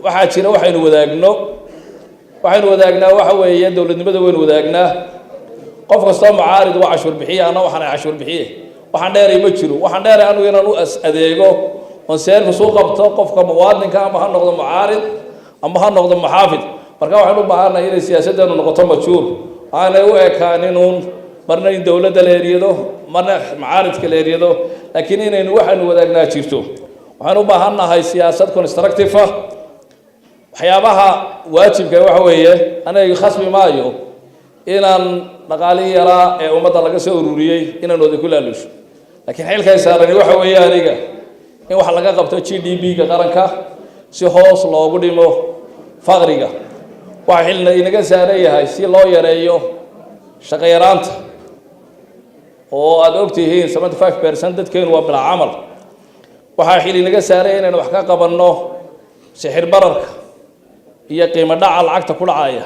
waxaa jira waxaynu wadaagno. Waxaynu wadaagnaa waxa weeye dowladnimada waynu wadaagnaa. Qof kastoo mucaarid waa cashuur bixiye, anna waxaan ahay cashuur bixiye. Waxaan dheeray ma jiro. Waxaan dheeray anigu inaan u adeego oon service u qabto qofka muwaadinka, ama ha noqdo mucaarid ama ha noqdo muxaafid. Marka waxaynu u baahannahay inay siyaasaddeenu noqoto majuur, aanay u ekaanin uun marna in dowladda la eryado, marna mucaaridka la eryado, laakiin inaynu waxaynu wadaagnaa jirto. Waxaynu u baahannahay siyaasad constructive ah. Waxyaabaha waajibka waxa weeye, aniga khasbi maayo inaan dhaqaalihii yaraa ee ummadda laga soo ururiyey inaan wada ku laalusho, laakiin xilkay saarani waxa weeye aniga in wax laga qabto GDP-ga qaranka si hoos loogu dhimo faqriga. Waxa xilna inaga saaran yahay si loo yareeyo shaqo yaraanta oo aada og tihiin 75% dadkeenu waa bilaa camal. Waxaa xil inaga saaray inaynu wax ka qabanno sixir bararka iyo qiimo dhaca lacagta ku dhacaya.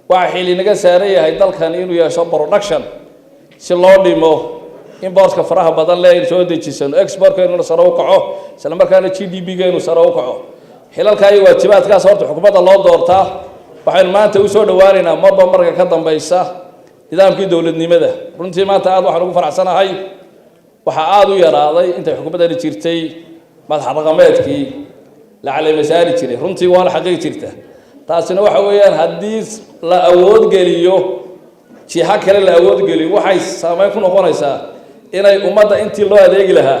Waxaa xil inaga saaran yahay dalkan inuu yeesho production si loo dhimo importka faraha badan leh aynu soo dejisano, exportkeennuna sare u kaco, isla markaana GDP-geenu sare u kaco. Xilalka iyo waajibaadkaas horta xukuumadda loo doortaa. Waxaynu maanta usoo dhowaanaynaa marba marka ka dambaysa nidaamkii dowladnimada. Runtii maanta aad waxaan ugu faraxsanahay, waxaa aada u yaraaday intay xukuumaddani jirtay madax dhaqameedkii la caleemasaari jiray. Runtii waana xaqiiq jirta taasina. Waxa weeyaan haddii la awoodgeliyo jiha kale la awoodgeliyo, waxay saameyn ku noqonaysaa inay ummadda intii loo adeegi lahaa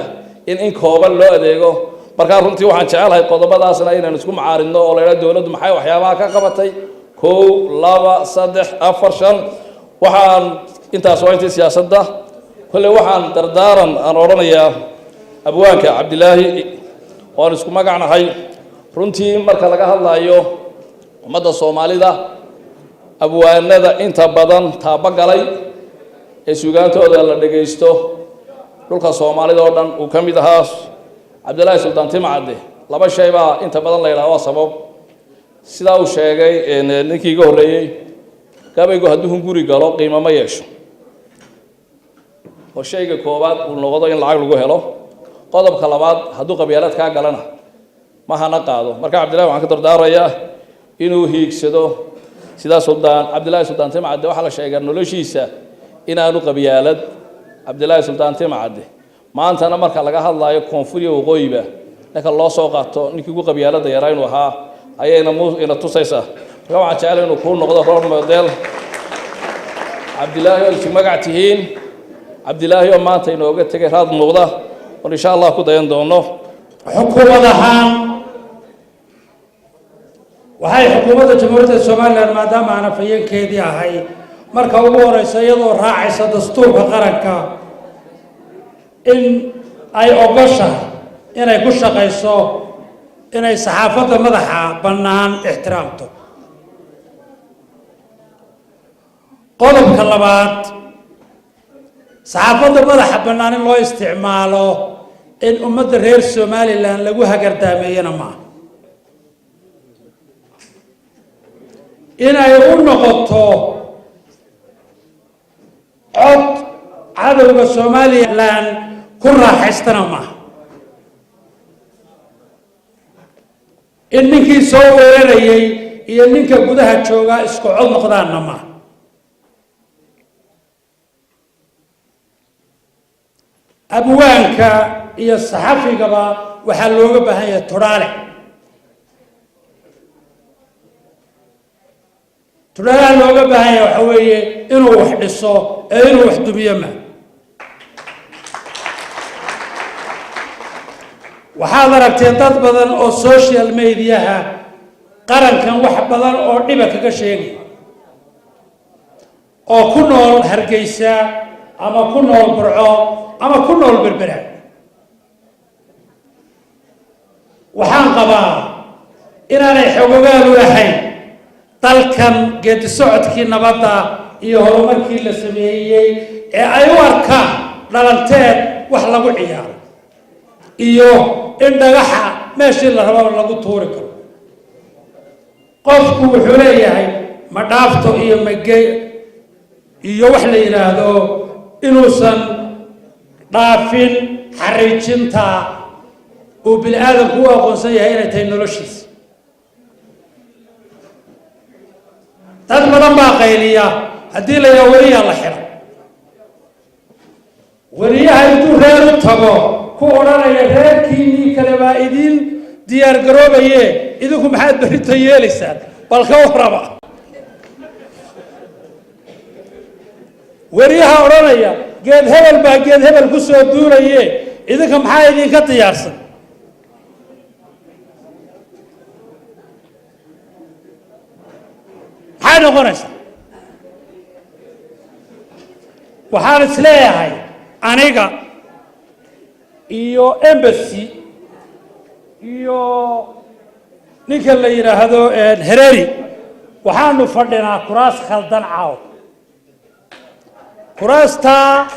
in kooban loo adeego. Markaa runtii waxaan jecelahay qodobadaasna inaynu isku macaaridno oo la idhaha dowladdu maxay waxyaabaha ka qabatay: 1, 2, 3, 4, 5. Waxaan intaas waa intii siyaasadda. Kolley waxaan dardaaran aan odhanayaa abwaanka Cabdilaahi, waan isku magacnahay. Runtii marka laga hadlayo ummadda Soomaalida, abwaanada inta badan taabagalay ee suugaantooda la dhagaysto dhulka Soomaalida oo dhan uu ka mid ahaa Cabdilaahi Suldaan Timacadde. Laba shay baa inta badan la yidhaha waa sabab. Sidaa uu sheegay ninkii iga horreeyey, gabaygu hadduu hunguri galo qiimo ma yeesho, oo shayga koowaad uu noqdo in lacag lagu helo. Qodobka labaad, hadduu qabyaalad kaa galana ma hana qaado. Marka Cabdillahi waxaan ka dardaarayaa inuu hiigsado sidaa Suldaan Cabdillaahi Suldaan Timacadde. Waxaa la sheegaa noloshiisa inaanu qabyaalad Cabdillaahi Suldaan Timacadde. Maantana marka laga hadlaayo koonfur iyo waqooyiba, ninka loo soo qaato ninkii ugu qabyaaladda yaraa inuu ahaa ayayna mu ina tusaysaa. Marka waxaan jeclay inuu kuu noqdo role model, Cabdilaahi, oo isu magac tihiin. Cabdilaahi oo maanta inooga tegay raad muuqda oon insha Allah ku dayan doono. Xukuumad ahaan, waxay xukuumadda Jamhuuriyadda Somaliland, maadaama aan afhayeenkeedii ahay, marka ugu horeysa iyadoo raacaysa dastuurka qaranka in ay ogoshahay inay ku shaqayso inay saxaafadda madaxa bannaan ixtiraamto. Qodobka labaad, saxaafadda madaxa bannaan in loo isticmaalo in ummadda reer Somaliland lagu hagardaameeyana maaha, inay u noqoto cod cadowga Somaliland ku raaxaystana maaha, in ninkii soo weerarayay iyo ninka gudaha joogaa isku cod noqdaanna maaha. Abwaanka iyo saxafigaba waxaa looga baahan yahay tudhaale. Tudhaalaha looga baahan yahay waxa weeye inuu wax dhiso ee inuu wax dumiyo ma. Waxaad aragteen dad badan oo social mediaha qarankan wax badan oo dhiba kaga sheegay, oo ku nool Hargeysa ama ku nool Burco ama ku nool Berbera. Waxaan qabaa inaanay xogogaal u ahayn dalkan geedi socodkii nabadda iyo horumarkii la sameeyey, ee ay u arkaan dhalanteed wax lagu ciyaaro iyo in dhagaxa meeshii la rabo lagu tuuri karo. Qofku wuxuu leeyahay ma dhaafto iyo mage iyo wax la yidhaahdo inuusan dhaafin xariijinta uu bini aadamku u aqoonsan yahay inay tahay noloshiisa. Dad badan baa qayliya haddii la yidhaha weriyaa la xidhay. Weriyaha intuu reer u tago ku odhanaya reerkiinnii kale baa idiin diyaar garoobaye, idinku maxaad berrito yeelaysaan? Bal ka warraba weriyaha odhanaya geed hebel baa geed hebel ku soo duulaye, idinka maxaa idinka diyaarsan? Maxay noqonaysaa? Waxaan is leeyahay aniga iyo embassy iyo ninka la yidhaahdo Hereri, waxaanu fadhinaa kuraas khaldan caaw. Kuraastaa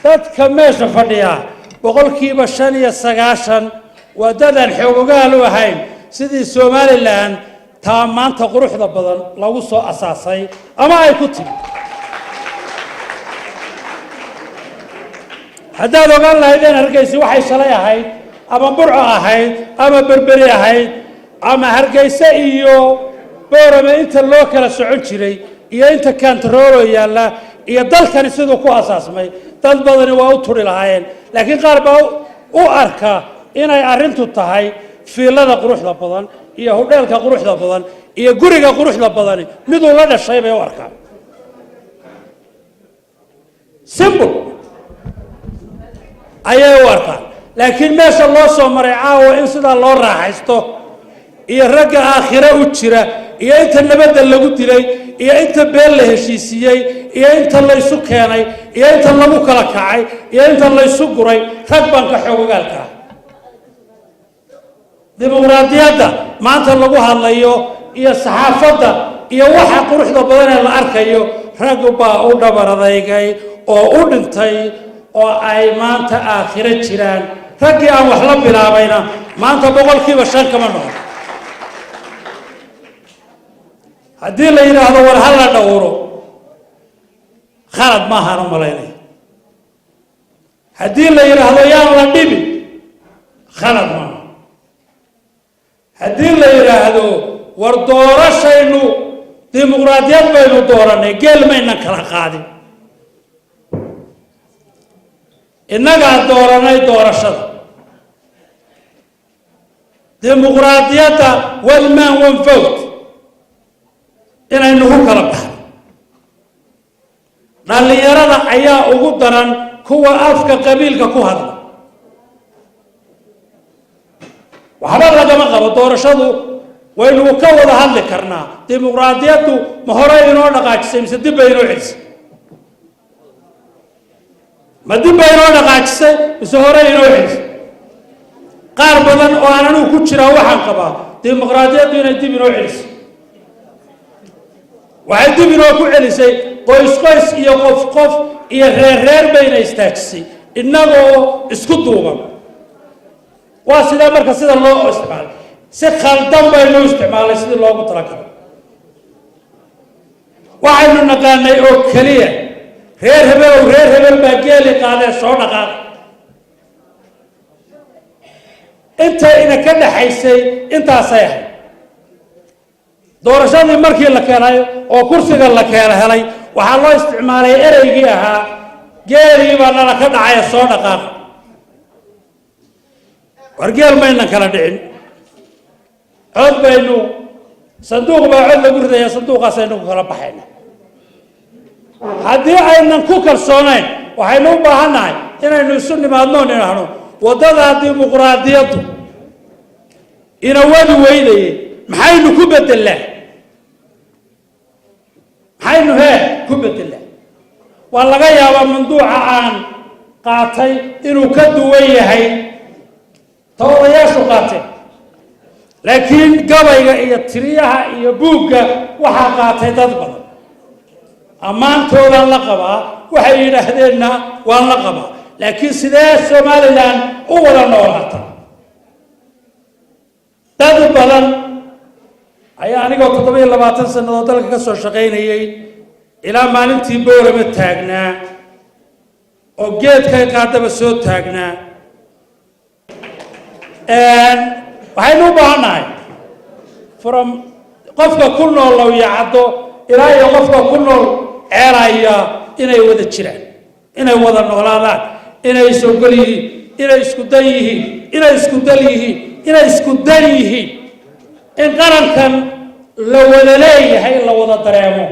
dadka meesha fadhiya 95% waa dad aan xoogogaal u ahayn sidii Somaliland taa maanta quruxda badan lagu soo asaasay ama ay ku timi. Haddaad ogaan lahaydeen Hargeysa waxay shalay ahayd, ama Burco ahayd, ama Berberi ahayd, ama Hargeysa iyo Boorame inta loo kala socon jiray iyo inta kantaroolo yaalla iyo dalkani siduu ku asaasmay, dad badani waa u turi lahaayeen. Laakiin qaar baa u arka inay arrintu tahay fiilada quruxda badan iyo hudheelka quruxda badan iyo guriga quruxda badani miduu la dhashay bay u arkaan. Simple ayay u arkaan. Laakiin meesha loo soo maray caawa in sidaa loo raaxaysto iyo ragga aakhire u jira iyo inta nabadda lagu dilay Iyo inta been la heshiisiiyey, iyo inta laysu keenay, iyo inta lagu kala kacay, iyo inta laysu guray, rag baan ka xoogagaalka ah. Dimuqraadiyadda maanta lagu hadlayo iyo saxaafadda iyo waxa quruxda badan ee la arkayo, rag baa u dhabar adaygay oo u dhintay oo ay maanta aakhiro jiraan. Raggii aan wax la bilaabayna maanta 5% kama noqon. Haddii la yidhaahdo war ha la dhowro, khalad maahaan u malaynaya. Haddii la yidhaahdo yaan la dhibin, khalad maaha. Haddii la yidhaahdo war doorashaynu dimuqraadiyad baynu dooranay, geel maynan kala qaadin, innagaa dooranay doorashada dimuqraadiyadda, one man one vote inaynu ku kala baxno. Dhallinyarada ayaa ugu daran kuwa afka qabiilka ku hadla. Waxba lagama qabo doorashadu, waynu ka wada hadli karnaa. Dimuqraadiyaddu ma hore inoo dhaqaajisay mise dib bay inoo celisay? Ma dib bay inoo dhaqaajisay mise hore inoo celisay? Qaar badan oo aan anigu ku jiraa waxaan qabaa dimuqraadiyaddu inay dib inoo celisay. Waxay dib inoo ku celisay qoys qoys iyo qof qof iyo reer reer bayna istaajisay innagoo isku duuban. Waa sidee marka sida loo isticmaalay? Si khaldan baynu isticmaalay sidii loogu talagalay. Waxaynu naqaanay oo keliya reer hebelow, reer hebel baa geeli qaadee soo dhaqaaqay. Inta ina ka dhaxaysay intaasay ahayd. Doorashadii markii la keenay oo kursiga la keena helay, waxaa loo isticmaalay ereygii ahaa geelii baa nala ka dhacaya, soo dhaqaaqa. War geel maynan kala dhicin, cod baynu sanduuq baa cod lagu ridaya, sanduuqaasaynu ku kala baxayna. Haddii aynan ku kalsoonayn, waxaynu u baahannahay inaynu isu nimaadno, nidhaahno waddadaa dimuqraadiyaddu ina wadi weydayay, maxaynu ku bedelaa? Maxaynu hee ku bedelaa? Waa laga yaabaa manduuca aan qaatay inuu ka duwan yahay ta odayaashu qaateen, laakiin gabayga iyo tiriyaha iyo buugga waxaa qaatay dad badan. Ammaantoodaan la qabaa, waxay yidhaahdeenna waan la qabaa, laakiin sidee Somalilan u wada noolaata? Dad badan ayaa anigoo 27 sannadood dalka ka soo shaqaynayay ilaa maalintii Boorama taagnaa oo geedkay qaadaba soo taagnaa. Waxaynu u baahannahay from qofka ku nool Lowyacaddo ilaa iyo qofka ku nool Ceelaya inay wada jiraan, inay wada noolaadaan, inay isogol yihiin, inay isku dan yihiin, inay isku dal yihiin, inay isku dan yihiin, in qarankan la wada leeyahay la wada dareemo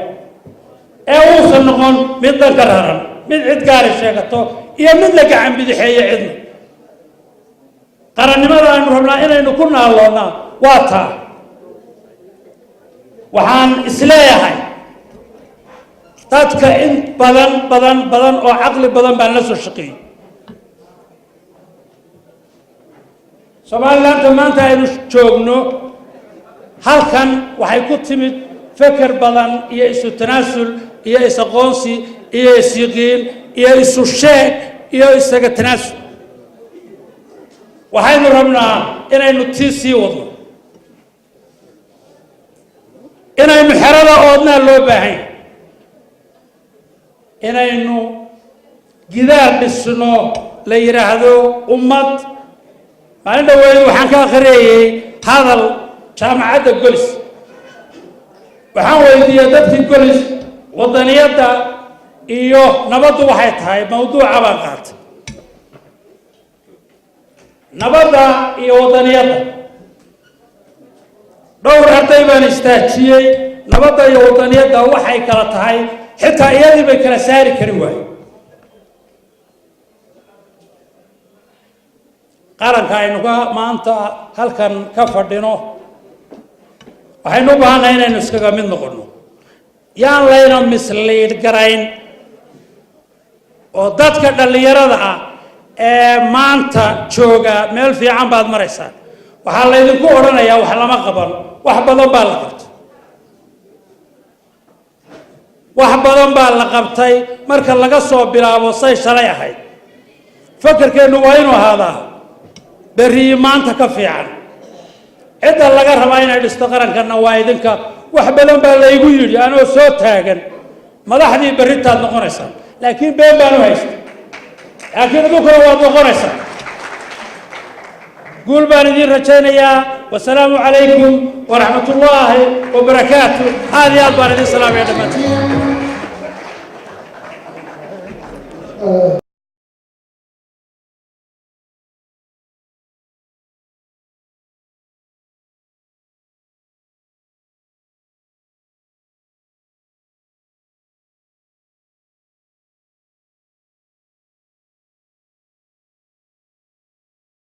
ee uusan noqon mid dhanka raran, mid cid gaari sheegato iyo mid la gacan bidixeeyo cidna. Qarannimada aynu rabnaa inaynu ku naalloonnaa waa taa. Waxaan isleeyahay dadka in badan badan badan oo caqli badan baan la soo shaqeeyey. Somalilaanta maanta aynu joogno halkan waxay ku timid feker badan iyo isu tanaasul iyo is-aqoonsi iyo isyiqiin iyo isu sheeg iyo isaga tanaasul. Waxaynu rabnaa inaynu tii sii wadno, inaynu xerada oodnaa loo baahan yahay, inaynu gidaar dhisno la yidhaahdo ummad. Maalin dhaweyd waxaan ka akhriyayey hadal jaamacadda Golis. Waxaan weydiiyey dadkii Golis wadaniyadda iyo nabaddu waxay tahay. Mawduuca baan qaatay nabadda iyo wadaniyadda. Dhowr arday baan istaajiyey. Nabadda iyo wadaniyadda waxay kala tahay xitaa iyadii bay kala saari kari waaye. Qaranka aynu ka maanta halkan ka fadhino waxaynu u baahannahay inaynu iskaga mid noqonno. Yaan layna mislead garayn oo dadka dhallinyarada ah ee maanta jooga, meel fiican baad maraysaan. Waxaa laydinku odhanayaa wax lama qaban. Wax badan baa la qabtay, wax badan baa la qabtay marka laga soo bilaabo say shalay ahayd. Fakerkeennu waa inuu ahaadaa berriyi maanta ka fiican. Cidda laga rabaa inay dhisto qarankanna waa idinka. Wax badan baa laygu yidhi anoo soo taagan, madaxdii berritaad noqonaysaa, laakiin been baan u haysta, laakiin idinkuna waad noqonaysaa. Guul baan idiin rajaynayaa. Wasalaamu calaykum waraxmat ullaahi wabarakaatu. Aad iyo aad baan idiin salaamaya dhammaantiin.